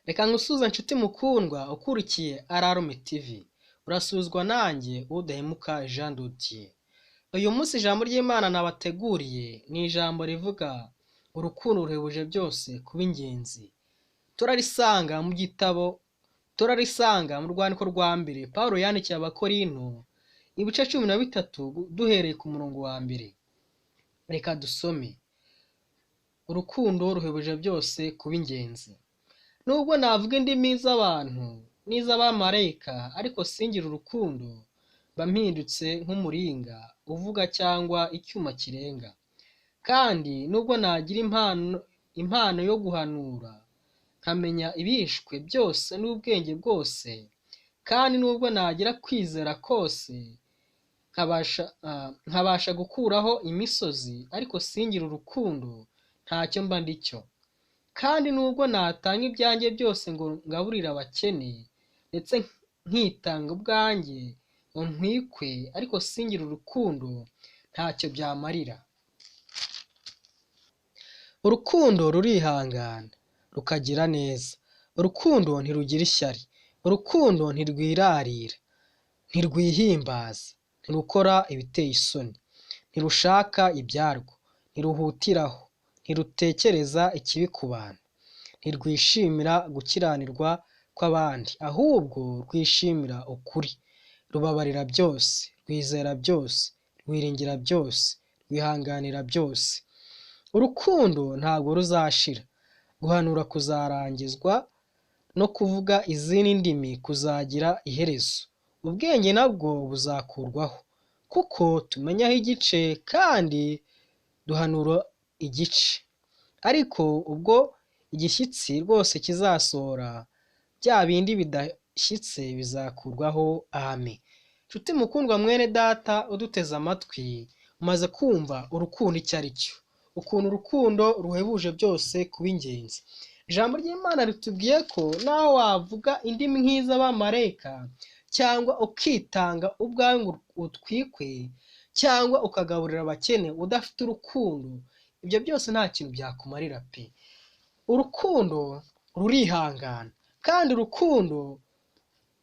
Reka nkusuhuze nshuti mukundwa ukurikiye Alarm TV, urasuzwa nanjye Udahemuka Jean de Dieu. Uyu munsi ijambo ry'Imana nabateguriye ni ijambo rivuga urukundo ruhebuje byose kuba ingenzi. Turarisanga mu gitabo, turarisanga mu rwandiko rwa mbere Pawulo yandikiye Abakorinto, ibice 13 duhereye ku murongo wa mbere. Reka dusome. Urukundo ruhebuje byose kuba ingenzi. Nubwo navuga indimi z'abantu n'iz'abamarayika ariko singire urukundo, mba mpindutse nk'umuringa uvuga cyangwa icyuma kirenga. Kandi nubwo nagira impano yo guhanura, nkamenya ibihishwe byose n'ubwenge bwose, kandi nubwo nagira kwizera kose, nkabasha gukuraho imisozi, ariko singire urukundo, ntacyo mba ndicyo. Kandi nubwo natanga ibyanjye byose ngo ngaburire abakene, ndetse nkitanga ubwanjye ngo ntwikwe, ariko singire urukundo, ntacyo byamarira. Urukundo rurihangana, rukagira neza. Urukundo ntirugira ishyari. Urukundo ntirwirarira, ntirwihimbaza, ntirukora ibiteye isoni, ntirushaka ibyarwo, ntiruhutiraho, ntirutekereza ikibi ku bantu, ntirwishimira gukiranirwa kw'abandi, ahubwo rwishimira ukuri. Rubabarira byose, rwizera byose, rwiringira byose, rwihanganira byose. Urukundo ntabwo ruzashira. Guhanura kuzarangizwa, no kuvuga izindi ndimi kuzagira iherezo. Ubwenge nabwo buzakurwaho, kuko tumenyaho igice kandi duhanura igice. Ariko ubwo igishyitsi rwose kizasohora, bya bindi bidashyitse bizakurwaho. Amen. Nshuti mukundwa mwene data uduteze amatwi, umaze kumva urukundo icyo ari cyo, ukuntu urukundo ruhebuje byose kuba ingenzi. Ijambo ry'Imana ritubwiye ko naho wavuga indimi nk'iz'abamarayika, cyangwa ukitanga ubwawe ngo utwikwe, cyangwa ukagaburira abakene udafite urukundo, ibyo byose nta kintu byakumarira pe. Urukundo rurihangana, kandi urukundo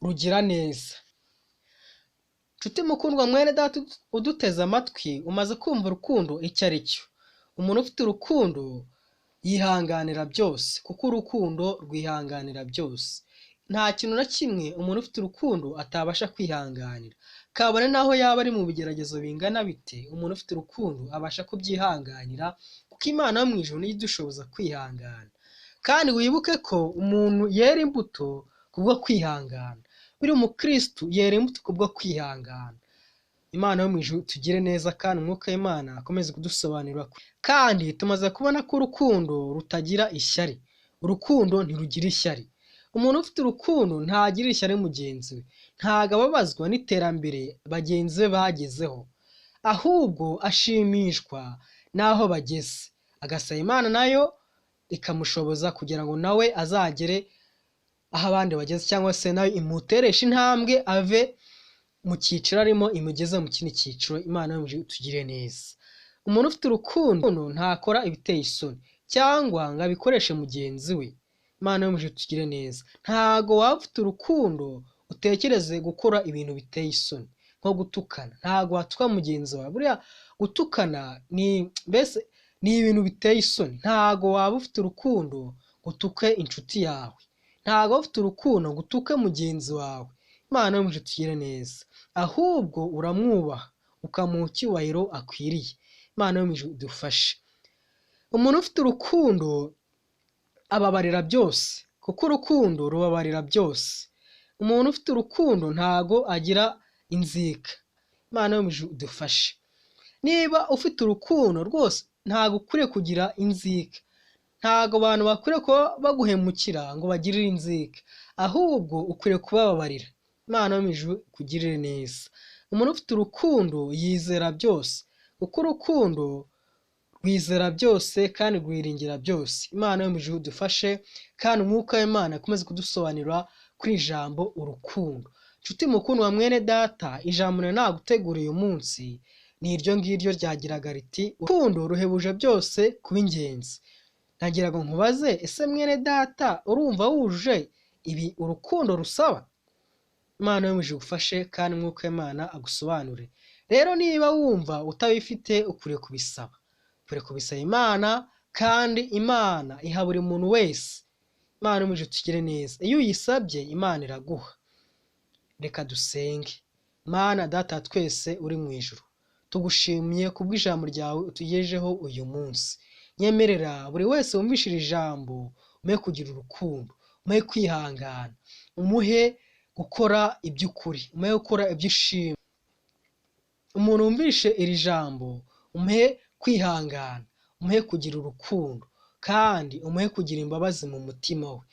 rugira neza. Nshuti mukundwa mwene data uduteze amatwi, umaze kumva urukundo icyo ari cyo. Umuntu ufite urukundo yihanganira byose, kuko urukundo rwihanganira byose. Nta kintu na kimwe umuntu ufite urukundo atabasha kwihanganira. Kabone n'aho yaba ari mu bigeragezo bingana bite, umuntu ufite urukundo abasha kubyihanganira, kuko Imana yo mu ijuru niyo idushoboza kwihangana. Kandi wibuke ko umuntu yera imbuto kubwo kwihangana. Buri mukristu yera imbuto kubwo kwihangana. Imana yo mu ijuru tugire neza, kandi umwuka w'Imana akomeze kudusobanurira. Kandi tumaze kubona ko urukundo rutagira ishyari. Urukundo ntirugira ishyari. Umuntu ufite urukundo ntagira ishyari mugenzi we, ntago ababazwa n'iterambere bagenzi be bagezeho, ahubwo ashimishwa n'aho bageze, agasaba Imana nayo ikamushoboza kugira ngo nawe azagere aho abandi bageze, cyangwa se nawe imutereshe intambwe ave mu cyiciro arimo imugeze mu kindi cyiciro. Imana yo mu ijuru itugire neza. Umuntu ufite urukundo ntakora ibiteye isoni cyangwa ngo abikoreshe mugenzi we. Imana yo mu ijuru itugire neza. Ntago waba ufite urukundo utekereze gukora ibintu biteye isoni nko gutukana. Ntago watuka mugenzi wawe. Buriya gutukana ni mbese ni ibintu biteye isoni. Ntago waba ufite urukundo ngo utuke inshuti yawe. Ntago waba ufite urukundo ngo utuke mugenzi wawe. Imana yo mu ijuru itugire neza. Ahubwo uramwubaha ukamuha icyubahiro akwiriye. Imana yo mu ijuru idufashe. Umuntu ufite urukundo ababarira byose, kuko urukundo rubabarira byose. Umuntu ufite urukundo ntago agira inzika. Imana yo mu ijuru idufashe. Niba ufite urukundo rwose ntago ukwiriye kugira inzika. Ntago abantu bakwiriye kuba baguhemukira ngo bagirire inzika, ahubwo ukwiriye kubababarira. Imana yo mu ijuru ikugirire neza. Umuntu ufite urukundo yizera byose, kuko urukundo rwizera byose kandi rwiringira byose. Imana yo mu ijuru idufashe, kandi umwuka w'Imana akomeze kudusobanurira kuri ijambo urukundo. Nshuti mukundwa mwene data, ijambo nari naguteguriye uyu munsi ni iryo ngiryo ryagiraga riti urukundo ruhebuje byose kuba ingenzi. Nagira ngo nkubaze, ese mwene data urumva wujuje ibi urukundo rusaba? Imana yo mu ijuru igufashe kandi Umwuka w'Imana agusobanurire. Rero niba wumva utabifite ukwiriye kubisaba, ukwiriye kubisaba Imana, kandi Imana iha buri muntu wese. Imana yo mu ijuru itugire neza. Iyo uyisabye Imana iraguha. Reka dusenge. Mana Data wa twese uri mu ijuru, tugushimiye kubw'ijambo ryawe utugejejeho uyu munsi. Nyemerera buri wese wumvishe iri jambo, umuhe kugira urukundo, umuhe kwihangana, umuhe gukora iby'ukuri, umuhe gukora ibyo ushima. Umuntu wumvishe iri jambo, umuhe kwihangana, umuhe kugira urukundo, kandi umuhe kugira imbabazi mu mutima we.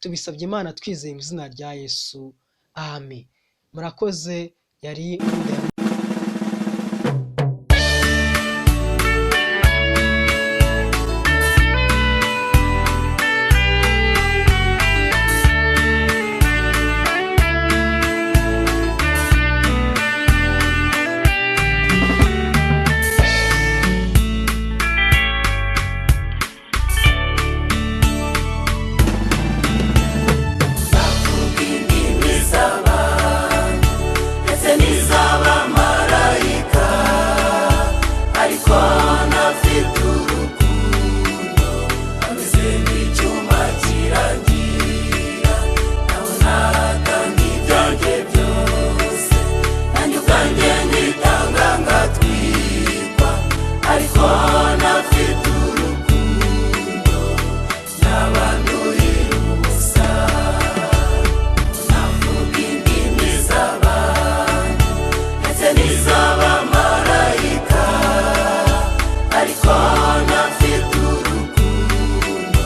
Tubisabye Imana twizeye mu izina rya Yesu, amen. Murakoze. Yari Ndetse n'iz'abamarayika, ariko ntafite urukundo, ameze nk'icyuma kirangira. Naho natanga ibyanjye byose, nanjye ubwanjye nkitanga ngatwikwa, ariko ntafite urukundo, naba nduhira ubusa. Navuga indimi z'abantu ndetse n'iz'abamarayika, ariko ntafite urukundo,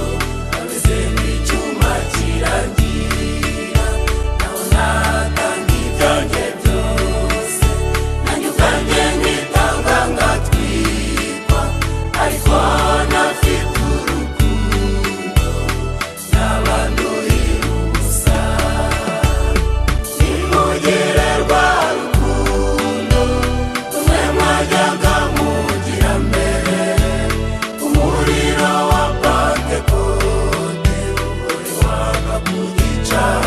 ameze nk'icyuma kirangira. Naho natanga ibyanjye byose, nanjye ubwanjye nkitanga ngatwikwa, ariko ntafite urukundo, naba nduhira ubusa. Nimugire rwa rukundo rumwe mwajyaga mugira mbere, umuriro wa Pantekote uhore waka ku gicaniro.